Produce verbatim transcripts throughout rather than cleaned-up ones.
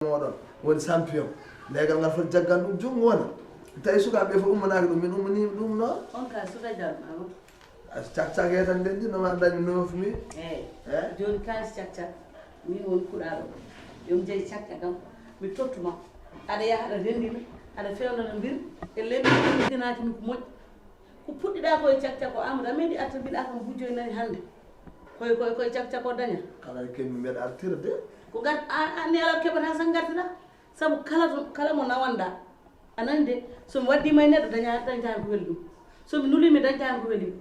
mooɗon woni champion. Leegal ngal foti jaggan ɗum junngo wona. Tawi sukaaɓe ɓe fof ummanaaki ɗum, min ummanii ɗum noon. On ka suka jam, ama. A cak cak e tan nden ɗin, no ma dañi neuf mille. Eeyi. Eh? Jooni kaalis cak cak, min woni kuɗaaɗo. Yo mi jeyi cak cak am, mi tottu ma. Aɗa yaha, aɗa renndina, aɗa feewnana mbir, e lembi ɗin, ɗinaaki mi ko moƴƴi. Ko puɗɗiɗaa ko e cak cak o, Amadou, a meeɗi arta mbiɗa kam bujjoy nani hannde. Koye, koye, koye cak cak o daña. Kala e kemmi mbeɗa artira de. Ko ngat-, a, a, ni ala keɓata tan ngartira. Sabu kala to, kala mo nawanɗa, a nani de, so mi waɗdiima e neɗɗo, daña, dañta heen ko weli ɗum. So mi nuliima, dañta heen ko weli ɗum.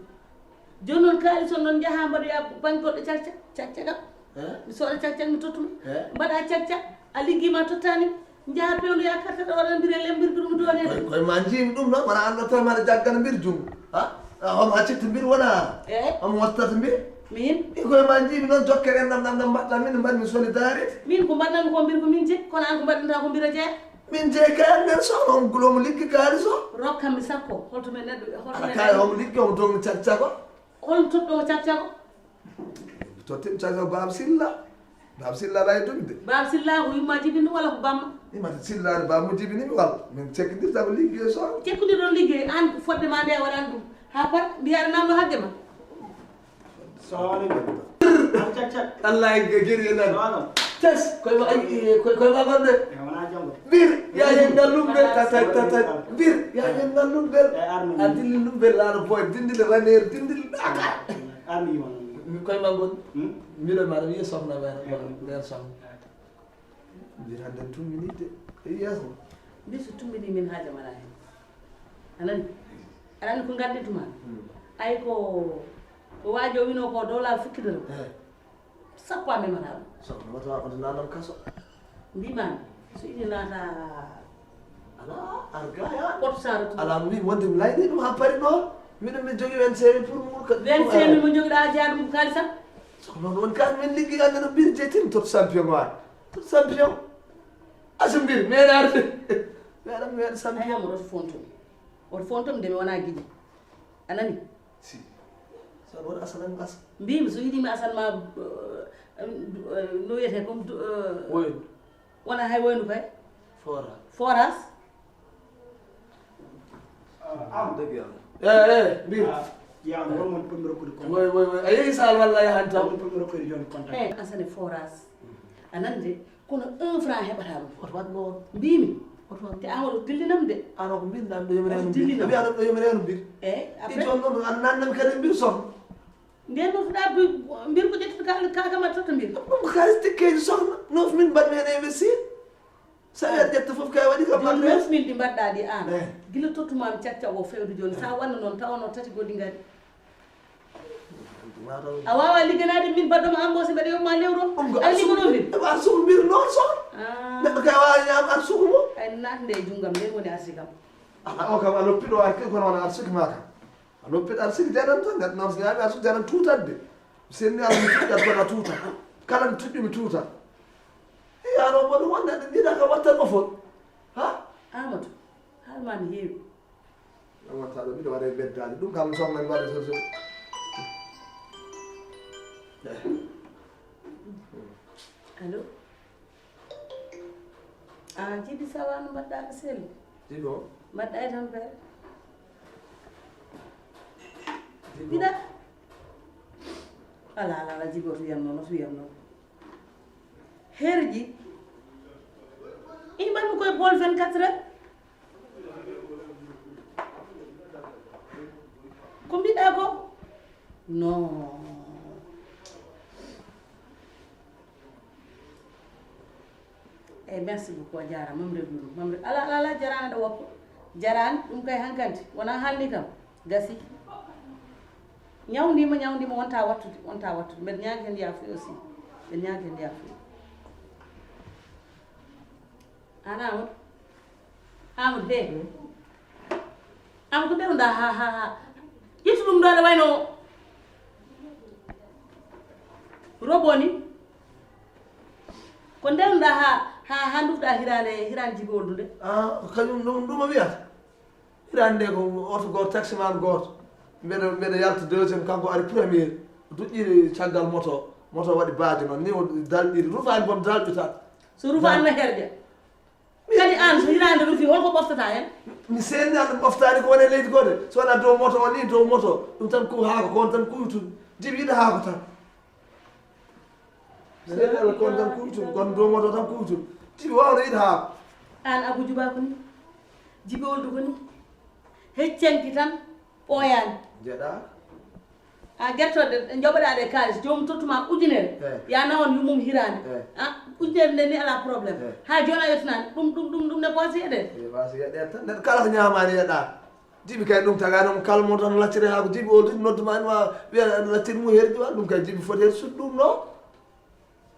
Jooni noon, kaalis on noon, njaha mbaɗoya bannge goɗɗo cak cak, cak cak am. Eh? Mi soɗa cak cak, mi tottuma. Eh? Mbaɗa cak cak, a liggiima, a tottaani. Njaha pewndoya carte ɗo, waɗa mbire lembirdu ɗum, duwane. Koye, koye ma njiimi ɗum noon, wona an ɗo tan mbaɗa jaggan mbir junngo. Ha? A, homo accirta mbir wona? Eh? Homo wattata mbir? Min? I koye ma njiimi noon, jokkere en ɗam, ɗam, ɗam mbaɗta min, mbaɗmi solidarité. Min ko mbaɗnanmi ko mbir ko min jeyi, kono an ko mbaɗɗanta ko mbir a jeya. Min jeyi kay an nder sohna, on gulo mo liggi kaalis o. Rokkam mi sakko, holto men neɗɗo, holto men kaay neɗɗo. Homo liggi, homo dogni cak cak o. Hol toɗɗo o cak cak o? Tottim cak cak o Baaba Silla. Baaba Silla ala e dogde. Baaba Silla ko yumma jibini walla ko bamma? Imata Silla ne bammo jibini mi walla. Min cekkindirta ko liggi e sohna. Cekkindirɗon liggi, an ko fodde ma nde waɗan ɗum. Ha par mbiyaɗa namno hagge ma. Salamu aleykum. Cak cak. Allah e geri e nan. Salamu. Cas, koye ma, ay, eh, koye, koye ma gonɗe. E wona janngo. Bir, ya yen ngal lumbel, tata, tata. Bir, ya yen ngal lumbel. Eh, armi. A dilli lumbel, laano boy, dindil raneer, dindil Dakar. Armi yi ma noon. Koye ma gon. Hmm? Mbiɗo ma ɗo wiye sohna ma. Eh. Nder sohna. Bir hannde tummini de. E yeeso. Mbi so tummini min haaja mala heen. A nani? A nani ko ngadditu ma? Hmm. Ay ko, ko waajo wino ko dow laal fukkidoro. Eh. Sappo a memata ɗum. Sohna wata wata nanam kaso. Mbima, so ini naata. Ala, argaya. Ɓoto saara tuma. Ala, mi wonde mi layni ɗum ha pari ɗo. Miɗo mi jogi vingt-cinq mille pour mo ka. Vingt-cinq mille mo jogiɗa a jeya ɗum kaalisa? Sohna noon woni kan min liggi ande no mbir jetin tot champion waay. Tot champion. Asu mbir, meɗa arde. Meɗa, meɗa champion. Ay, amo ɗo fontum. Oto fontum de mi wona giɗi. A nani? Si. So aɗa waɗa asalan asa. Mbimi so yiɗimi asan ma, eh, eh, no wiyete comme, eh, woynu. Wona hay woynu kay. Fora. Foras. Ah, am. Dëgg Yàlla. Eh, eh, mbir. Ah, yaa ngi waroon mën premier coup de compte. Woy, woy, woy. A yehi sal walla yahan tan. Waroon premier coup de compte. Eh, asane foras. A nani de? Kono un franc heɓata ɗum. Oto waɗ noon. Mbimi. Oto waɗ. Te an oto dillinam de. An o ko mbinɗam ɗo yomi reno mbir. Dillinam. Mbiya ɗo yomi reno mbir. Eh, après? I jooni noon, an nannam kadi mbir sohna. Nden noon fuɗa mbir ko ƴettude ka, ka, kama totta mbir. Ɗum ko kaalis tikkeeji sohna. Noon min mbaɗmi heen investir. So a ƴetta fof kay waɗi kam. Jooni adresse. Noon min ɗi mbaɗɗa ɗi an. Eh. Gila tottumami cak cak o fewde jooni. Sa wanno noon tawa no tati goɗɗi ngari. A wawa ligganaade min baɗɗo ma embauché mbeɗa yomma lewru o. Ɗum ko ay liggono mbir. Arsuku mbir noon so. Ah. Neɗɗo kay wawa ñaam arsuku mum. Ay naatnde e junngam nden woni arsikam. Ala o kam a loppiɗo arki kono wona arsuki ma kam. A loppiɗo arsuki janan tan neɗɗo noon so ñaami arsuki janan tutatde. Mi senni ala mi tuɗɗat kono a tuta. Kala mi tuɗɗi mi tuta. Eyi ano mboɗo wonde ɗiɗa ka wattan mo fon. Ha? Amadou, haalma no heewi. Ɗum watta ɗo, miɗo waɗa e beddaani. Ɗum kam, soxna mi waɗa so, so. Allo? Ah, Jibi, ça va, no mbaɗɗa ko selli? Jibi o? Mbaɗɗa e tampere? Jibi o? Mbiɗa? Ala, ala, ala, Jibi o to yiyam noon, o to yiyam noon. Herji. Ii, mbaɗmi koye bool vingt-quatre heures. Ko mbiɗa ko? Non. Eyyi, merci beaucoup, a jaaraama. Mamre Guru, Mamre, ala, ala, ala, jaraani ɗo woppa. Jaraani, ɗum kay hankadi. Wona haalni kam. Gasi. Ñawndiima, ñawndiima, wonta wattude, wonta wattude. Mbeɗa ñaagi heen yaafuya aussi. Mbeɗa ñaagi heen yaafuya. Aan Amadou. Amadou, he. Amadou, ko ndewɗaa ha, ha, ha. Ƴettu ɗum ɗo, aɗa wayno robot ni. Ko ndewɗaa ha, ha, ha ndufɗaa hiraande, hiraande Jibi Oldu nde. Ah, kañum ɗum, ɗum o wiyata. Hiraande nde ko oto gooto, taximan gooto. Mbeɗa, mbeɗa yalta deuxième, kanko ari premier. Duƴƴiri caggal moto, moto waɗi baajo noon, ni o dalɗiri. Rufaani boom dalɗita. So rufa an na herƴa. Kadi an, so hiraande rufi, holko ɓoftata hen? Mi seedni an ɗum ɓoftaani ko woni e leydi ko de. So wonaa dow moto o ni, dow moto. Ɗum tan ko haako, ko on tan kuytuɗo. Jibi yiɗa haako tan. Seedni Allah ko on tan kuytuɗo, kono dow moto tan kuytuɗo. Jibi waawno yiɗa haako. An Abu Juba ko ni? Jibi Oldu ko ni? Heccanki tan, ɓooyaani. Jeɗa. A ƴettoɗe, joɓoɗa ɗe kaalis, joomum tottuma ujunere. Eh. Ya nawon yummum hiraande. Eh. A, ujunere nde ni ala problème. Eh. Ha jooni a yettinaani. Ɗum, ɗum, ɗum, ɗum ne ko wasiya ɗe. Eh, wasiya ɗe tan. Neɗɗo kala ko ñaamaani yeɗa. Jibi kay ɗum tagaano mo kala mo tan lacciri haa ko jibi o ɗum nodduma en ma wiya lacciri mo herji wa ɗum kay jibi foti hen sut ɗum no.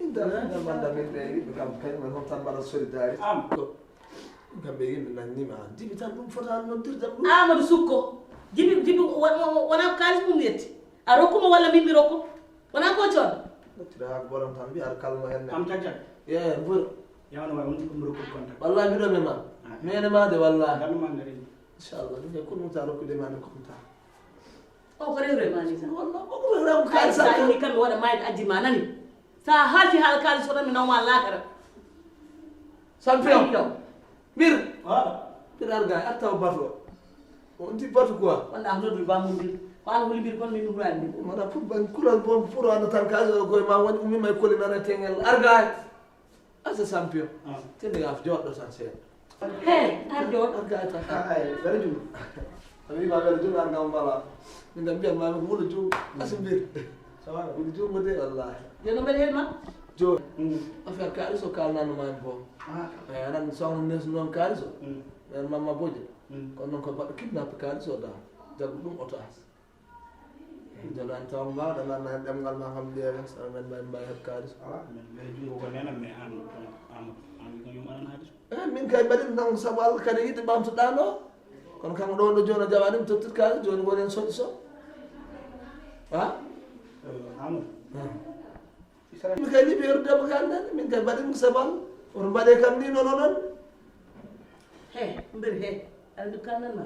Min tan, min tan mbaɗa min ɓe yimɓe kam, kañum en hon tan mbaɗa solidarité. Am. Ɗum kam ɓe yimɓe nannima an. Jibi tan ɗum fota noddirde ɗum. Amadou Sukko. Jibi, jibi, wa-, wa-, wa-, wona ko kaalis mum yetti. A rokkuma walla min mi rokko? Wona ko coon? Ɓettira haa ko borom tan mbiya aɗa kalmo henne. Am caggal. Ye, mbur. Yawno waay, wonti ko mi rokkude contact. Wallahi mbiɗo mema. Ah. Mene ma de wallahi. Ngannduma an darin. Inchallah, ɗum e ko ɗum ta rokkude ma ne contact. O ko rewre ma ni tan. Walla, o ko rewre am kay sa sa. Sa ini kam mi waɗa mayde addi ma nani. Sa halfi haala kaalis o tan mi nawma laakara. Champion. Champion. Mbir. Wa. Mbir arga, arta o bato. On ti bato quoi. Wanda am noddu ba mun mbir. Ko an wuli mbir kon min wurani mbir. Mana pour ban kulal bon pour an tan kaalis o koy ma woni ummi may koli nana tengel. Arga. Asa champion. Ah. Tende gaf joɗɗo tan seeɗa. He, ar joɗ. Ar gay tan. Ay, bere jum. A wi ma bere jum an gam bala. Min dam biyan ma ko wulo jum. Asa mbir. Sawa. Wulo jum mo de wallahi. Yo no mbel hen ma? Jo. Mm. Affaire kaalis o kalnano ma en bon. Ah. Eh, anan soxna nes non kaalis o. Mm. Men mamma bojo. Mm. Kono non ko baɗɗo kidnappe kaalis o da. Jaggu ɗum oto as. Jooni en taw mbaawɗa nanna heen ɗemngal ma kam ƴeewen, so men mbawi mbawi heɓ kaalis. Ala, min mbiya junngo ko nena, mais an, an, an, an ko yum anan haalis. Eh, min kay mbaɗi ɗum tan ko sabu Allah kadi yiɗde ɓamtoɗaa ɗo. Kono kanko ɗo, ɗo jooni o jaɓaani mi tottir kaalis, jooni woni en soɗi so. Ha? Eh, Amadou. Hmm. Min kay liɓi heeru debbo kan nani, min kay mbaɗi ɗum ko sabu Allah. Oto mbaɗe kam ni noon onon. He, mbir he, aɗa anndi kalnan ma.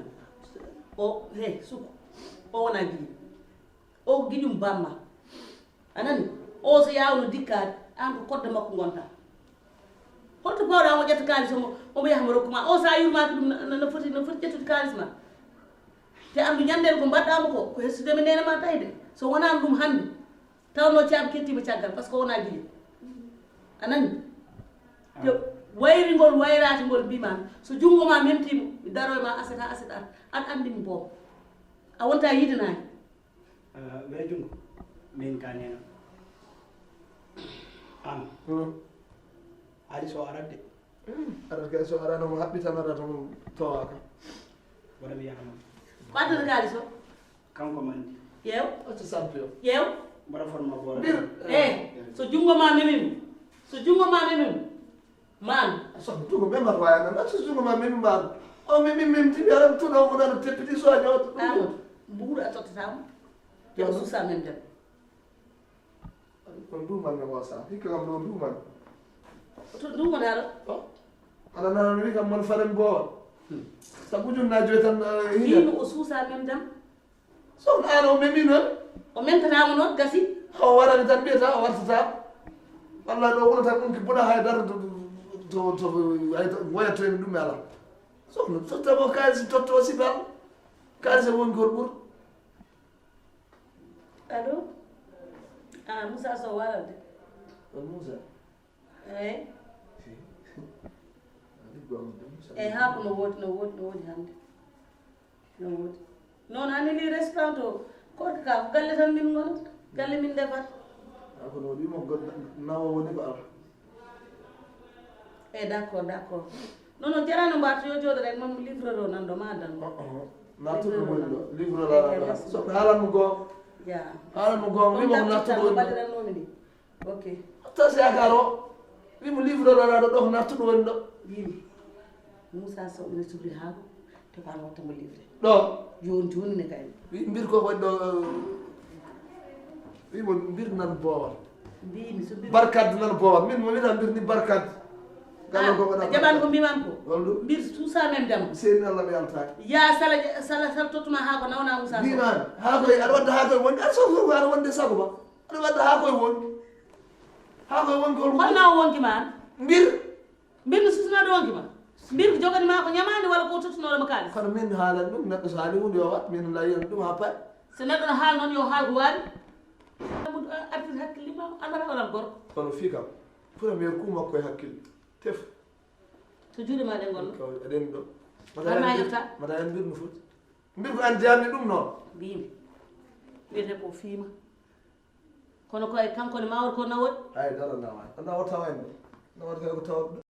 O, he, suko. O wona giɗo. O ko giƴum bamma. A nani? O so yaawno dikkaade, aan ko kodde makko ngontaa. Holto pawɗa omo ƴetta kaalis omo, omo yaha mo rokku ma? O so a yurmaaki ɗum, no, no, no foti, no foti ƴettude kaalis ma? Te anndu ñanndere ko mbaɗɗaa mo ko, ko hettude mi neene ma tawi de. So wonaano ɗum hannde, tawnoo caabi kettiima caggal, par ce que wonaa giƴo. A nani? Te wayringol wayraaki ngol mbiimaa, so junngo ma memtiima, mi daroo e ma aset haa aset arta. Aɗa anndi mi boobo. A wontaa yiide naange. Ah, wee junngo, min ka neena. An. Hmm. Ari so arat de. Hmm. Arat kay so arano mo haɓɓi tan arata mo towaaka. Wona mi yaha noon. Ko addata kaari so? Kanko mandi. Yeew. Acca champion. Yeew. Mbaɗa forma boora. Mbir. Eh, so junngo ma memim. So junngo ma memim. Man. So junngo mem mbaɗa waya nan. Acca junngo ma mem mbaɗa. O memi mem tibi alam tuno ko nan tepiti so a ñoot. Amadou, mbuuru a tottatamo. Yo susa mem dem. On duuman mi wasa. Hikka kam ɗo duuman. To duuman ara. Oh. Ana nana wi kam mon faren bowa. Sabu jun na joy tan, eh, hino. Hino o susa mem dem. So an o memi non. O memtatamo non gasi. O warani tan mbiyata o wartata. Walla ɗo wonata ɗum ki buna hay dara to, to, to, hay to, waya to en ɗum e ala. So, so tabo kaysi totto sibal. Kaysi won gol ɓur. Allo? Ah, Moussa Sow, waral de. On Moussa? Eey. Eey, haa ko no woodi, no woodi, no woodi hannde. No woodi. Noon, ani li restaurant o, korka ka, ko galle tan min ngonata. Galle min ndefata. Haa ko no wimo nawo woni ko ar. Eh, d'accord, d'accord. Non, non, jarano mbato yo jooɗo rek, moom livreur o nan ɗo ma dan. Oh, oh. Nattuɗo woni ɗo. Livreur ara ɗo. So ɓe haalan mo goonga. Ya. Haalan mo goonga, wimo ko nattuɗo woni ɗo. Mbaɗirannomi ni. Ok. Tasi yakar o. Wimo livreur ara ɗo, ɗo ko nattuɗo woni ɗo. Yimi. Moussa Sow ne subri haako. Te ko an watta mo livre. Ɗo. Joni joni ne kay. Wi mbir ko woni ɗo, wi mo mbir nan boowal. Mbimi so mbir. Barkadde nan boowal. Min mo wiɗa mbir ni barkadde. Gallo ko waɗa. Jaɓan ko mbiman ko. Holɗum? Mbir suusa men dam. Seni Allah mi alta. Ya sala, sala, sala tottuma haa ko nawna Moussa Sow. Mbiman, haa koy, aɗa wadda haa koy woni, aɗa sow, sow, aɗa wonde sago ba. Aɗa wadda haa koy woni. Haa koy woni ko holɗum? Holno wonki ma an? Mbir. Mbir no susnaa ɗo wonki ma. Mbir ko jogani ma ko ñamaande walla ko tottunooɗo ma kaalis. Kono min haalan ɗum, neɗɗo so haali huunde yo waɗ, min layyana ɗum haa paɗ. So neɗɗo no haala noon yo haal ko waawi. Amadou, a artir hakkille ma, annata waɗan gorko. Kono fii kam, premier coup makko e hakkille. Tef. Ko juuɗe ma ɗe ngonno. Kaw eɗen ɗo. Mata Walla ma en mbir-, yefta. Mata en mbir no foti. Mbir ko an jaami ɗum noon. Mbimi. Wiyete ko fiima. Kono ko e kanko ne ma won ko nawori. Ay, dara nawa. Nawata en ɗo. Nawata ko tawat.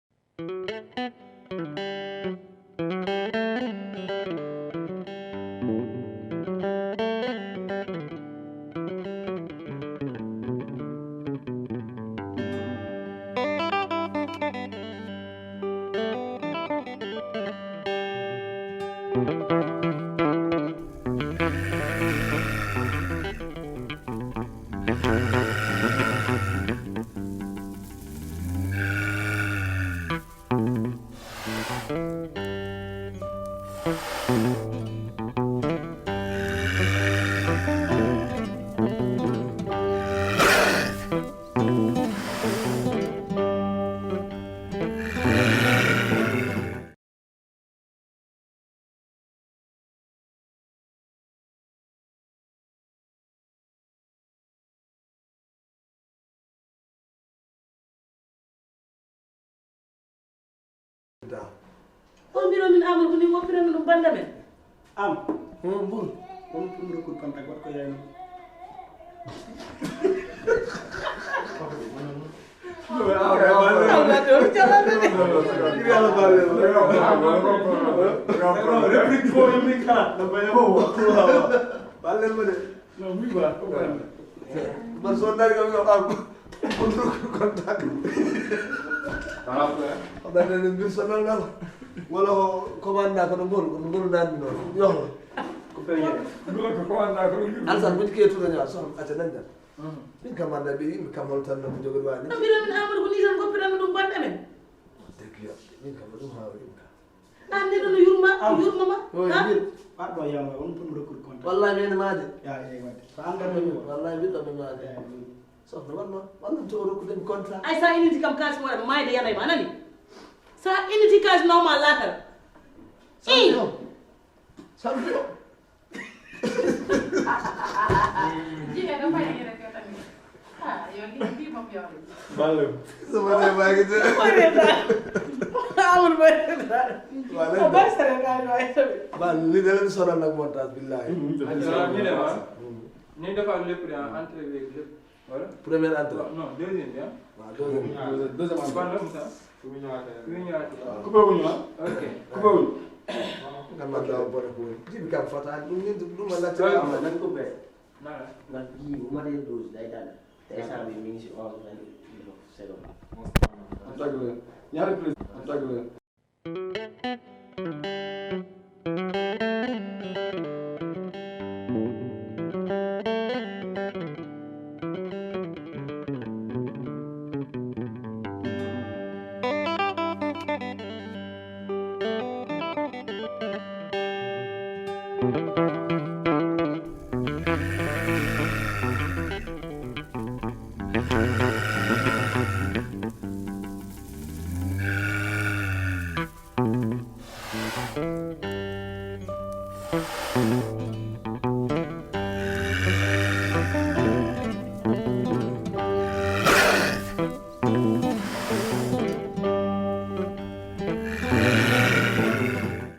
On mbiro min Amadou ko ni woppirano ɗum banda men. Am. Hum, mbur. On pour le coup contact, wat ko yayno. Ballen mo de. Bar so dari kam yo am. Contact. Wala ne mbir sonal ngal. Wala ko commandant ko ngol, ko ngol nan non. Yo. Ko premier. Alsan, mi ke tudo nya so acca nan. Min kam annda ɓe yimɓe kam hol tan no jogori waani. No mbiɗon min Amadou ko ni tan goppiɗon ɗum bonɗe men. Degg yo, min kam ɗum haawi ɗum kam. An neɗɗo no yurma, yurma ma. Oy, ha? Mbir. Baɗɗo yama, on pour rokkude contrat. Wallahi men maade. Ya, ya, wadde. Ko an ɗon mi. Wallahi mbiɗɗo mi maade. Ya, ya. Soxna wonno, wonno to rokkude mi contrat. Ay sa initi kam kalis mo waɗa mayde yanay ma, a nani? Sa initi kalis nawma lakara. Salmio. Salmio. Jiɗe ɗo fayi rek yo tamit. Ah, yo li mbi mom yo. Ballem. Sama ne bagi tu. Amadou Ba. Ballem. Ba sere ka no ay tabi. Bal ni dalen sonal nak montage billahi. Ni defa lepp de entrée avec lepp. Voilà. Première entrée. Non, deuxième bien. Waaw, deuxième. Deuxième entrée. Ballem sa. Fu mu ñëwaatee. Fu mu ñëwaatee. Coupé wuñu, ah? Ok. Coupé wuñu. Nga ma daw bone ko. Jibi kam fata dum ni dum ma la. Waaw, nan coupé. Nana. Nga ji bu ma dee douze day dal. Te instant bi mi ngi si onze vingt secondes. Tag leen. Ñaari prise. Tag leen.